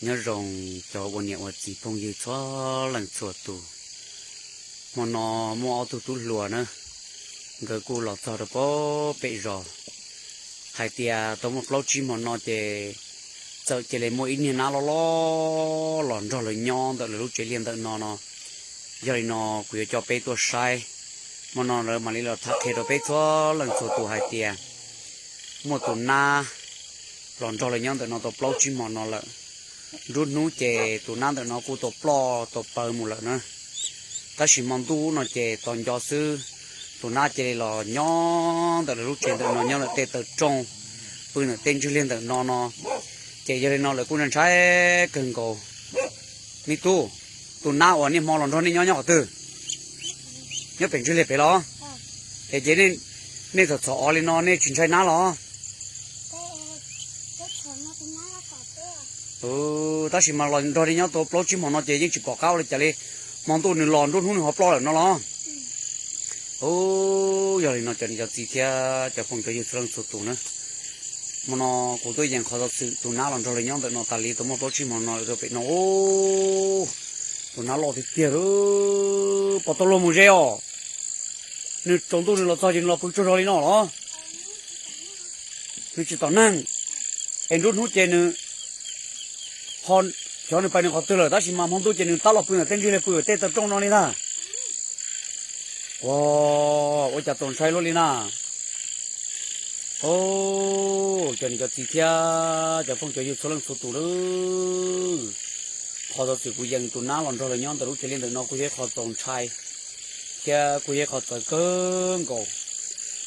Nyob zoo cov ua niam ua txiv phooj ywg txhua leej txhua tus. Hmo no muaj ob tug tub hluas na, nkawd kuj los txog rau pem zos, hais tias tau muaj plaub tsib hmo no ces txawm cia li muaj ib niag nab loj loj los nrog lawv nyob ntawm lawv lub tsev liaj ntawm no no. Yog li no kuv yuav coj peb tuaj saib. Hmo no lawv mam li los tham qhia rau peb txhua leej txhua tus hais tias muaj tus nab los nrog lawv nyob ntawm no tau plaub tsib hmo no lawm. Nruab hnub ces tus nab ntawm no kuj tau ploj tau paws mus lawm na. Tab sis hmo ntuj no ces tos nco xwb, tus nab cia li los nyob ntawm lawv lub tsev ntawm no, nyob ntawm tej taw rooj, pw ntawm tej ntswg liaj ntawm no no. Ces yog li no lawv kuj ntshai kawg nkaus. Me tub, tus nab uas niaj hmo los nrog nej nyob nyob qhov twg? Nyob pem ntswg liaj pem los? Es ces nej txhom txhom os li no nej tsis ntshai nab los? Tab sis mas los nrog nej nyob tau plaub tsib hmo no ces yeej tsis pom qab ua li cas li. Hmo ntuj nws los, nruab hnub nws ho ploj lawm no los? Yog li no cov niam cov txiv thiab cov phooj cov ywg txhua leej txhua tus na, hmo no kuv tuaj yees qhov xov xwm tus nab los nrog lawv nyob ntawm no tas li tau muaj plaub tsib hmo no lawm rau pem no. Tus nab loj tiag tiag lawm, pom tau luag mus ze os. Nws tsaus ntuj nws los txog ces nws los pw tsaug zog li no los? Nws tsis tom neeg. Es nruab hnub ces nws ho xyov nws pais nws qhov twg lawm, tab sis mas hmo ntuj ces nws tab los pw ntawm tej ntswg liaj, pw tej taw rooj no li ntag. Ua, ua cas txaus ntshai luaj li na. Cov niam cov txiv thiab cov phooj cov ywg txhua leej txhua tus lawm, qhov xov xwm kuv yees tus nab los nrog lawv nyob ntawm lub tsev liaj ntawm no kuj yog ib qho txaus ntshai thiab kuj yog ib qho txawv kawg nkaus.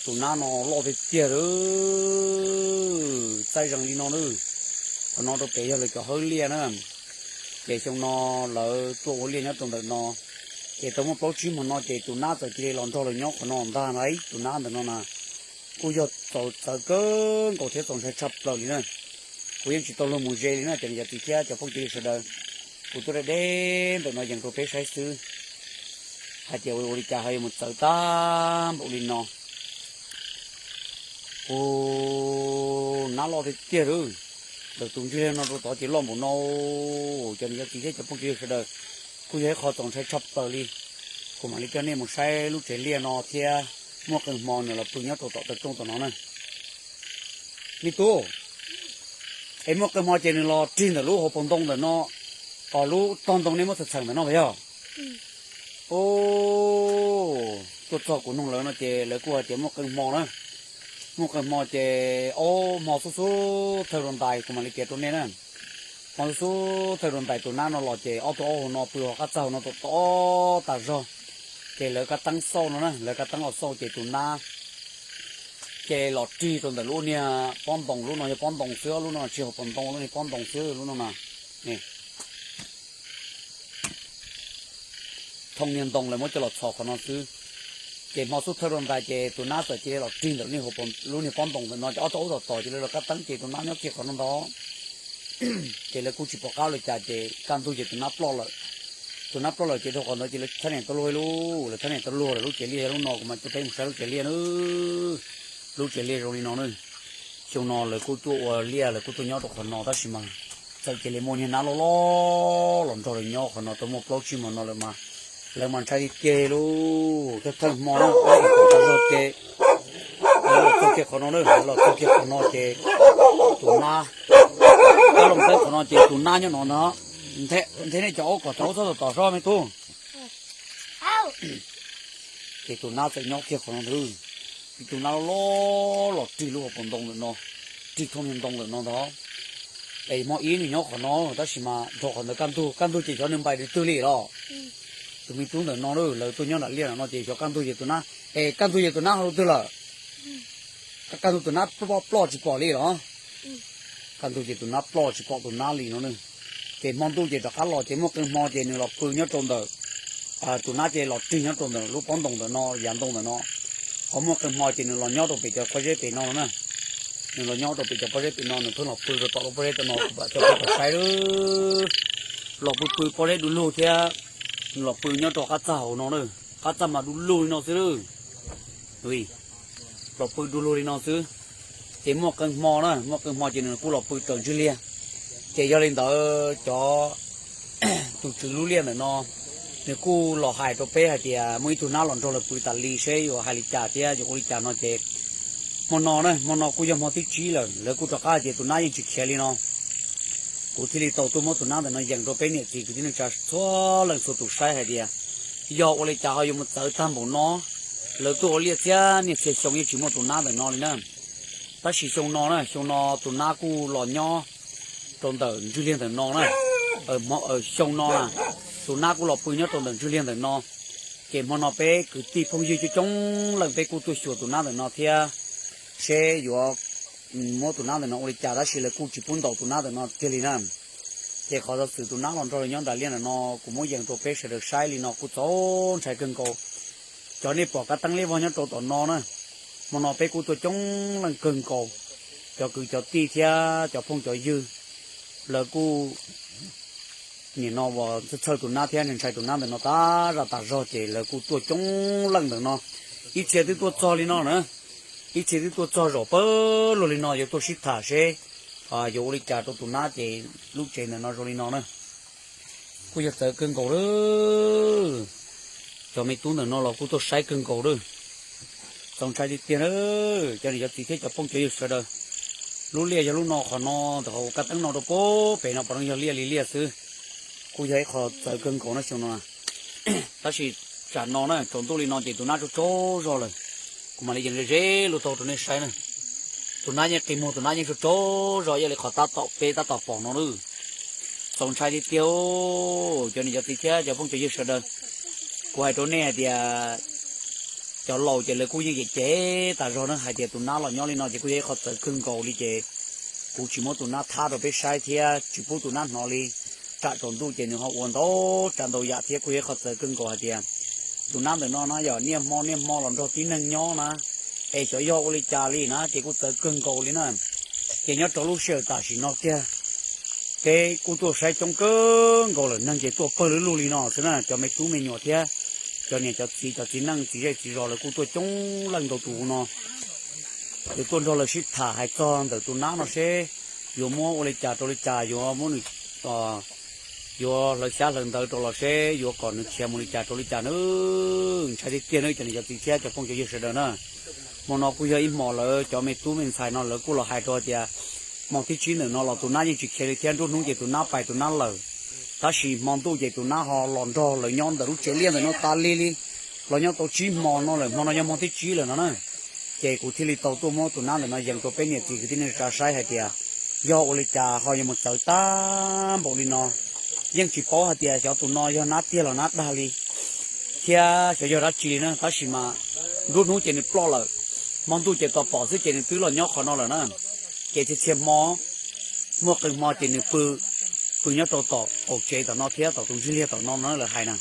Tus nab no loj tiag tiag lawm, txaij zees li no na. Qhov no rau pem yog lawv cov hawb liaj na. Ces xyoo no lawv tuaj ua liaj nyob rau ntawm no, ces tau muaj plaub tsib hmo no ces tus nab txawm cia li los nrog lawv nyob qhov no ntag na. Tus nab ntawm no na kuj yog txaus txawv kawg nkaus thiab txaus ntshai tshaj plaws li na. Kuv yeej tsis tau luag mus ze li na cov niam cov txiv thiab cov phooj cov ywg sawv daws. Kuv tuaj deb deb ntawm no yees rau peb saib xwb hais tias ua li cas ho yuav mus txawv tag npaum li no. Tus nab loj tiag tiag lawm. Ntawm tus ntswg liaj no rau tod ces loj npaum no. Cov niam cov txiv thiab cov phooj cov ywg sawv daws, kuj yog ib qho txaus ntshai tshaj plaws li. Kuv mam li coj nej mus saib lub tsev liaj no thiab. Muaj qee hmo nws los pw nyob rau tom taw rooj tom no na. Me tub, es muaj qee hmo ces nws los rig ntawm lub hauv paus ntoo ntawm no, os lub tog ntoo nej muab txhawm txhawm ntawm no puas yog? Tuaj txog kuv noog lawv no ces lawv kuj hais tias muaj qee hmo na. Muaj qee hmo ces ob hmo xub xub thawj rau ntais, kuv mam li piav rau nej na. Hmo xub xub thawj rau ntais tus nab no los ces ob tug aub hauv no pw hauv qab txaj hauv no tom tom tas zog. Ces lawv kab teeb xauj no na, lawv kab teeb los xauj ces tus nab ces los rig rau ntawm lub niag pob ntoo, lub no yog pob ntoo xwb, lub no tsis hauv paus ntoo, lub niag pob ntoo xwb lub no na. Thooj niag ntoo lawv muab coj los txhos qhov no xwb. Ces hmo xub thawj rau ntais ces tus nab txawm cia li los rig ntawm lub niag pob ntoo ntawm no ces ob tug aub tom tom ces lawv los kab teeb ces tus nab nyob kiag qhov no ntag. Ces lawv kuj tsis pom qab ua li cas ces kaj ntug ces tus nab ploj lawm. Tus nab ploj lawm ces dhau qhov ntawd ces lawv thab niam tau luag lauj, lawv thab niam tau luag lawm, lub tsev liaj yog lub no, kuv mam coj peb mus saib lub tsev liaj na. Lub tsev liaj zoo li no na. Xyoo no lawv kuj tuaj ua liaj, lawv kuj tuaj nyob rau qhov no tab sis mas txawm cia li muaj niag nab loj loj los nrog lawv nyob qhov no tau muaj plaub tsib hmo no lawm mas lawv mas ntshai tiag tiag lauj. Thawj thawj hmo na, lawv los txog kiag qhov no na, lawv los txog kiag qhov no ces tus nab, lawv los txog qhov no ces tus nab nyob no ntag. Nthe nej cov aub kom cov aub txhob tom tom sob me tub. Ces tus nab txawm nyob kiag qhov no ntag. Tus nab loj loj los rig lub hauv paus ntoo ntawm no, rig thooj niag ntoo ntawm no ntag. Es hmo ib nws nyob qhov no tab sis mas dhau qhov ntawd kaj ntug, kaj ntug ces xyov nws npais nws twg li los. Tus me tub ntawm no lawv tuaj nyob nram liaj no ces xyov kaj ntug ces tus nab, es kaj ntug ces tus nab ho rau twg lawm? Kaj ntug tus nab ploj ploj tsis pom li los? Kaj ntug ces tus nab ploj tsis pom tus nab li no na. Ces hmo ntuj ces rov qab los ces muaj qee hmo ces nws los pw nyob rau ntawm, tus nab ces los rig nyob rau ntawm lub pob ntoo ntawm no, yav ntoo ntawm no. Ho muaj qee hmo ces nws los nyob rau pem cov pob zeb pem no na. Nws los nyob rau pem cov pob zeb pem no, nws pheej los pw rau tom lub pob zeb tom no, kuv mam coj peb mus saib. Los pw pw pob zeb du lug thiab, nws los pw nyob rau qab txaj hauv no na. Qab txaj mas du lug li no xwb. Los pw du lug li no xwb. Ces muaj qee hmo na, muaj qee hmo ces nws kuj los pw raws ntswg liag. Ces yog li ntawd cov tus tswv lub liaj ntawm no nws kuj los hais rau peb hais tias muaj ib tug nab los nrog lawv pw tas li, seb yuav hais li cas thiab yuav ua li cas no ces hmo no na, hmo no kuj yog hmo thib tsib lawm, lawv kuj rov qab hais tias tus nab yeej tsis khiav li no. Kuv thiaj li tau tuaj muab tus nab ntawm no yees rau peb niam txiv kwv tij neej tsa txhua leej txhua tus saib hais tias yog ua li cas ho yuav mus txawv tag npaum no. Lawv tuaj ua liaj txhiab niaj txhia xyoo yeej tsis muaj tus nab ntawm no li na. Tab sis xyoo no na, xyoo no tus nab kuj los nyob rau ntawm ntswg liag ntawm no na. Xyoo no na, tus nab kuj los pw nyob rau ntawm ntswg liag ntawm no. Ces hmo no peb kwv tij phooj ywg coob coob leej peb kuj tuaj xyuas tus nab ntawm no thiab, seb yuav muab tus nab ntawm no ua li cas, tab sis lawv kuj tsis pub ntaus tus nab ntawm no kiag li na. Ces qhov xov xwm tus nab los nrog lawv nyob nram liaj ntawm no kuv muab yees rau peb sawv daws saib li no kuj txaus ntshai kawg nkaus. Cov nej pom kab teeb liab vog nyob rau tom no na, hmo no peb kuj tuaj coob leej kawg nkaus, cov kwv cov tij thiab cov phooj cov ywg, lawv kuj nim no uas txhawj txhawj tus nab thiab ntshai tus nab ntawm no tas zaj tas zog ces lawv kuj tuaj coob leej ntawm no. Ib txhia twb tuaj txog li no na, ib txhia twb tuaj txog zaum pawg lug li no yuav tuaj sib tham seb yuav ua li cas rau tus nab ces lub tsev ntawm no zoo li no na. Kuj yog txawv kawg nkaus lawm. Cov me tub ntawm no los kuj tuaj saib kawg nkaus lawm. Txaus ntshai tiag tiag na, cov niam cov txiv thiab cov phooj cov ywg sawv daws. Lub liaj yog lub no, qhov no ntawm qhov kab teeb no rau pem no puav leej yog liaj li liaj xwb. Kuj yog ib qho txawv kawg nkaus na xyoo no. Tab sis tsam no na tsaus ntuj li no ces tus nab tsaug tsaug zog lawm, kuv mam li yees ze ze lub taub hau rau nej saib na. Tus nab yeej qi muag, tus nab yeej tsaug tsaug zog ib yam li qhov tab tom peb tab tom pom no lawm. Txaus ntshai tiag tiag, cov niam cov txiv thiab cov phooj cov ywg sawv daws. Kuv hais rau nej hais tias cov laus ces lawv kuj yeej cem cem tas zog na, hais tias tus nab los nyob li no ces kuj yog ib qho txawv kawg nkaus li ces kuv tsis muab tus nab thab rau peb saib thiab tsis pub tus nab hnov li. Tsam tsaus ntuj ces nws ho ua ntau tsav ntau yam thiab kuj yog ib qho txawv kawg nkaus hais tias tus nab ntawm no na yog niaj hmo niaj hmo los nrog tib neeg nyob na, es xyov yog ua li cas li na ces kuj txawv kawg nkaus li na. Ces nyob rau lub sij hawm tam sim no kiag peb kuj tuaj saib coob kawg nkaus lawm, neeg ces tuaj pawg lug lug li no xwb na, cov me tub me nyuam thiab cov niam cov txiv, cov txiv neej txiv zej txiv zos lawv kuj tuaj coob leej rau tus no. Yuav tuaj nrog lawv sib tham hais txog ntawm tus nab no seb yuav muab ua li cas rau li cas, yuav muab nws, yuav hlawv xyab hlawv ntawv rau los seb yuav kom nws khiav mus li cas rau li cas na. Ntshai tiag tiag na cov niam cov txiv thiab cov phooj cov ywg sawv daws na. Hmo no kuj yog ib hmos lawv cov me tub me ntxhais no lawv kuj los hais rau tias hmo thib tsib ntawm no los tus nab yeej tsis khiav li thiab, nruab hnub ces tus nab pais tus nab lawm. Tab sis hmo ntuj ces tus nab ho los nrog lawv nyob ntawm lub tsev liaj ntawm no tas li li, los nyob tau tsib hmo no lawm, hmo no yog hmo thib tsib lawm no na. Ces kuv thiaj li tau tuaj muab tus nab ntawm no yees rau peb niam txiv kwv tij neej tsa saib hais tias yog ua li cas ho yuav mus txawv tag npaum li no. Yeej tsis paub hais tias xyov tus no yog nab tiag los nab dag li thiab xyov yog dab tsi li na, tab sis mas nruab hnub ces nws ploj lawm, hmo ntuj ces tos pom xwb ces nws twb los nyob qhov no lawm na. Ces txhia txhia hmo, muaj qee hmo ces nws pw, pw nyob rau tom qaum tsev tom no thiab tom tus ntsig liag tom no no lawv hais na.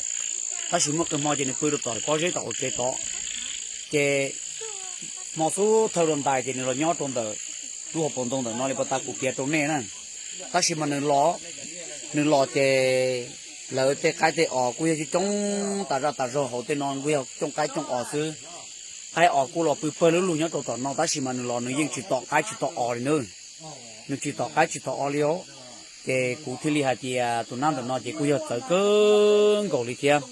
Tab sis muaj qee hmo ces nws pw rau tom pob zeb tom qaum tsev tod, ces hmo xub thawj rau ntais ces nws los nyob rau ntawm lub hauv paus ntoo ntawm no li pas tas kuv piav rau nej na. Tab sis mas nws los, nws los ces lawv tej qaib tej os kuj yog coob coob tas zaj tas zog, hauv tej no kuj yog coob qaib coob os xwb. Qaib os kuj los pw pawg lug lug nyob rau tom no, tab sis mas nws los nws yeej tsis tom qaib tsis tom os li na. Nws tsis tom qaib tsis tom os li os. Ces kuv thiaj li hais tias tus nab ntawm no ces kuj yog txawv kawg nkaus li thiab.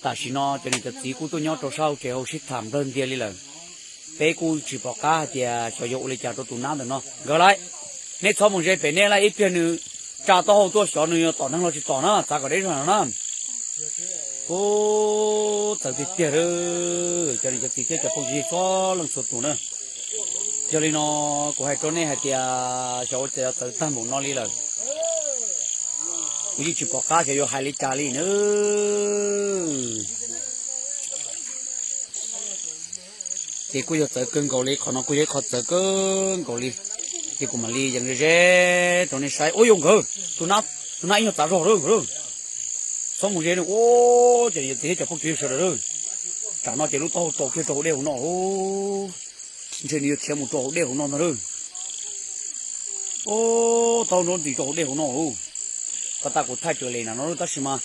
Tam sim no cov niam cov txiv kuj tuaj nyob rau sab hauv tsev hauv sib tham nplawg ntias li lawm. Peb kuj tsis pom qab hais tias xyov yuav ua li cas rau tus nab ntawm no. Nkawd laiv, nej txhob mus ze pem nej laiv, ib pliag nws tsa taub hau tuaj xyov nws yuav tom neeg los tsis tom na, txav kom deb zog no na. Kuj txawv tiag tiag, cov niam cov txiv thiab cov phooj ywg txhua leej txhua tus na. Yog li no, kuv hais rau nej hais tias xyov ua cas yuav txawv tag npaum no li lawm. Kuv yeej tsis pom qab xyov yuav hais li cas li na. Ces kuj yog txawv kawg nkaus li, qhov no kuj yog ib qho txawv kawg nkaus li. Ces kuv mam li yees ze ze rau nej saib. Ua yus nkawd, tus nab ib nyuag txav zog lawm. Txhob mus ze na, ua ces yog txiv thiab cov phooj ywg sawv daws lawm. Tsam no ces lub taub hau rau kiag rau hauv dej hauv no, ntshe nws yuav khiav mus rau hauv dej hauv no ntag lawm. Ua taub hau nrov ntxiv rau hauv dej hauv no. Pas tas kuv thaij tsaws les na no tab sis mas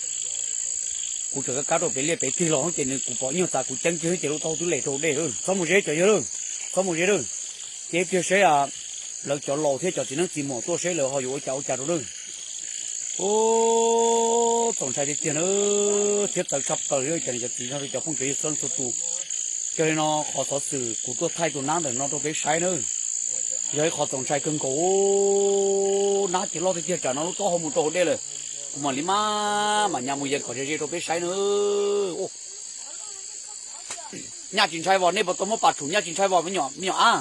kuv tseem kab kab rau pem liaj pem tig los ces nws kuv pom ib nyuag txav kuv ceeb kiag ces lub taub hau twb les rau hauv dej lawm. Txhob mus ze cov yawg lawm, txhob mus ze lawm. Ces ib pliag seb lawv cov laus thiab cov txiv neeb txiv muam tuaj seb lawv ho yuav ua cas ua cas rau nawb. Ua, txaus ntshai tiag tiag na, thiab txawv tshaj plaws li cov niam cov txiv no, cov phooj cov ywg txhua leej txhua tus. Yog li no qhov xov xwm kuv tuaj thaij tus nab ntawm no rau peb saib na, yog ib qhov txaus ntshai kawg nkaus. Nab ces loj tiag tiag, tsam no lub taub hau mus rau hauv dej lawm. Kuv mam li maj mam nyas mus yees kom ze ze rau peb saib na. Nyaj tsis ntshai vos, nej puas tau muab pas tshum nyaj tsis ntshai vos me nyuam a?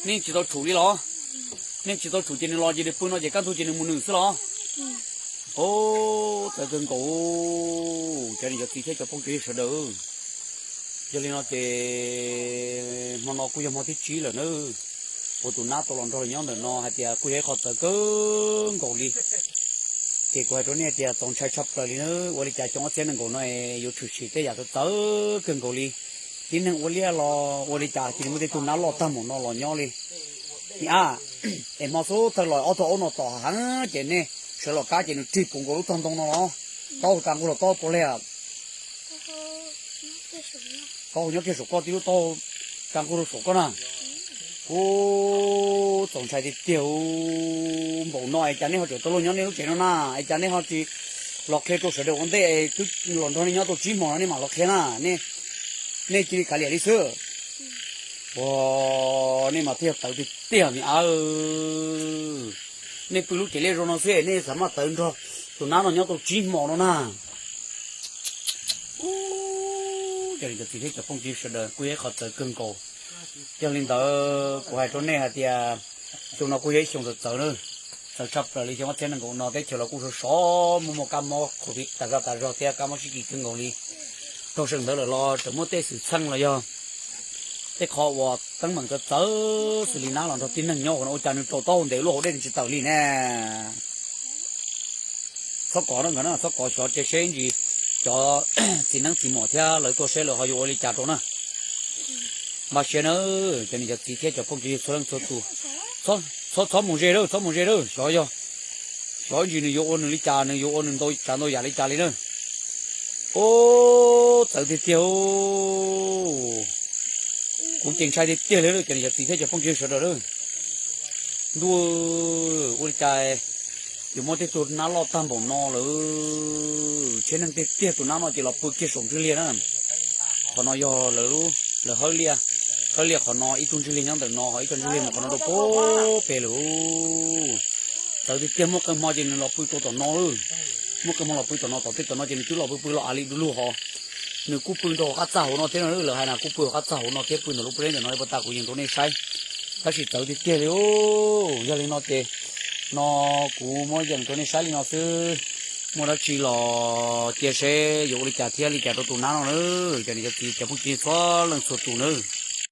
Nej tsis tau tshum li los? Nej tsis tau tshum ces nws los ces nws pw no ces kaj ntug ces nws mus nws xwb los? Ua, txawv kawg nkaus cov niam cov txiv thiab cov phooj cov ywg sawv daws. Yog li no ces hmo no kuj yog hmo thib tsib lawm na, uas tus nab tau los nrog lawv nyob ntawm no hais tias kuj yog ib qho txawv kawg nkaus li. Ces kuv hais rau nej tias txaus ntshai tshaj plaws li na, ua li cas xyoo ob txhiab nees nkaum no yuav tshwm sim tej yam txawv txawv kawg nkaus li. Tib neeg ua liaj los ua li cas cia li muaj tej tug nab loj tag npaum no los nyob li. Ni a, es hmo xub thawj los ob tug aub no tom heev ces nej sawv los kab ces nws rig puv nkaus lub tog ntoo no los, taub hau kas nqug los taub hau puas leg, taub hau nyob kiag saum koj tib lub taub hau kas nqug rau saum koj na. Ua, txaus ntshai tiag tiag. Npaum no es cas nej ho tseem tau luag nyob nej lub tsev no na? Es cas nej ho tsis los qhia rau sawv daws ua ntej, twb los nrog nej nyob tau tsib hmo no nej mam los qhia na. Nej cia li kav liam li xwb. Ua, nej mas thiaj yog tawv tiag tiag ni a. Nej pw lub tsev liaj zoo no xwb nej xav maj tawv nrog tus nab no nyob tau tsib hmo no na. Cov niam cov txiv thiab cov phooj ywg sawv daws, kuj yog ib qho txawv kawg nkaus. Yog li ntawd kuv hais rau nej hais tias xyoo no kuj yog ib xyoo txawv txawv na, txawv tshaj plaws li. Xyoo ob txhiab nees nkaum no teb chaws los kuj sov sov muaj muaj kab mob COVID tas zog tas zog thiab kab mob sib kis kawg nkaus li. Dhau sawv ntawd lawm los tseem muaj tej xwm txheej los yog tej qho uas teeb meem txawv txawv xws li nab los nrog tib neeg nyob, ua cas nws rau taub hau ntev luaj hauv dej nws tsis tawm li ne? Txhob kov na, txhob kov, xyov cia seb ntsis cov txiv neeb txiv muam thiab lawv tuaj seb lawv ho yuav ua li cas rau na. Npaj siab na, cov niam cov txiv thiab cov phooj cov ywg txhua leej txhua tus, txhob mus ze lawm, txhob mus ze lawm, xyov yog, xyov ntsis nws yuav ua nws li cas, nws yuav ua nws ntau tsav ntau yam li cas li na. Ua, txawv tiag tiag. Kuv ces ntshai tiag tiag li cov niam cov txiv thiab cov phooj cov ywg sawv daws lawm. Ntuj, ua li cas yuav muaj tej tug nab loj tag npaum no lawm, tsheb neeg tiag tiag. Tus nab no ces los pw kiag saum ntswg liaj na. Qhov no yog lawv, lawv hawb liaj, hawb liaj qhov no, ib tug ntswg liaj nyob ntawm no, ho ib tug ntswg liaj mus qhov no rau pem lawm. Txawv tiag tiag, muaj qee hmo ces nws los pw rau tom no. Muaj qee hmo los pw tom no, tom tej tom no ces nws twb los pw pw los av li du lug hos. Nws kuj pw rau hauv qab txaj hauv no thiab no, lawv hais na kuj pw hauv qab txaj hauv no thiab, pw ntawm lub pob zeb ntawm no li pas tas kuv yees rau nej saib. Tab sis txawv tiag tiag li. Yog li no ces no kuv muab yees rau nej saib li no xwb. Muaj dab tsi los cia seb yuav ua li cas thiab li cas rau tus nab no na, cov niam cov txiv cov phooj cov ywg txhua leej txhua tus na.